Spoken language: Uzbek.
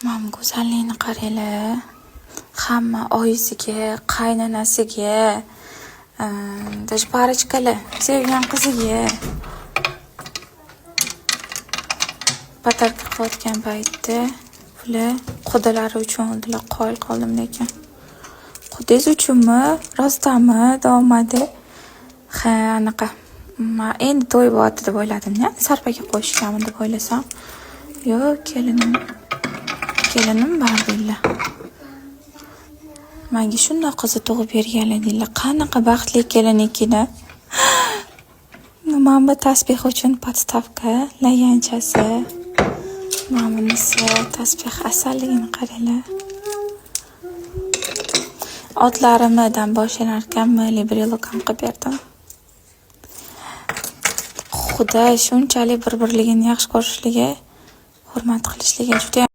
Mana bu go'zallikni qaranglar. Hamma oyisiga, qaynonasiga, даже парочка lar sevgan qiziga подарка qilayotgan paytda bular qudalari uchun oldilar. Qoyil qoldim lekin. Qudangiz uchunmi? Rostdanmi? Domadi. Ha, anaqa. Man endi to'y bo'lyapti deb o'yladim-da. Sarpaga qo'yishganmi deb o'ylasam. Yo'q, kelinim, kelinim bor deydilar. Manga shundoq qizni tug'ib berganlar deydilar. Qanaqa baxtli kelin ekan-a. Mana bu tasbeh uchun подставка, laganchasi. Mana bunisi tasbeh asalligini qaranglar. Otlari M dan boshlanar ekan, Mli брелок ham qilib berdim. Xudo shunchalik bir-birligini yaxshi ko'rishligi, hurmat qilishligi judayam.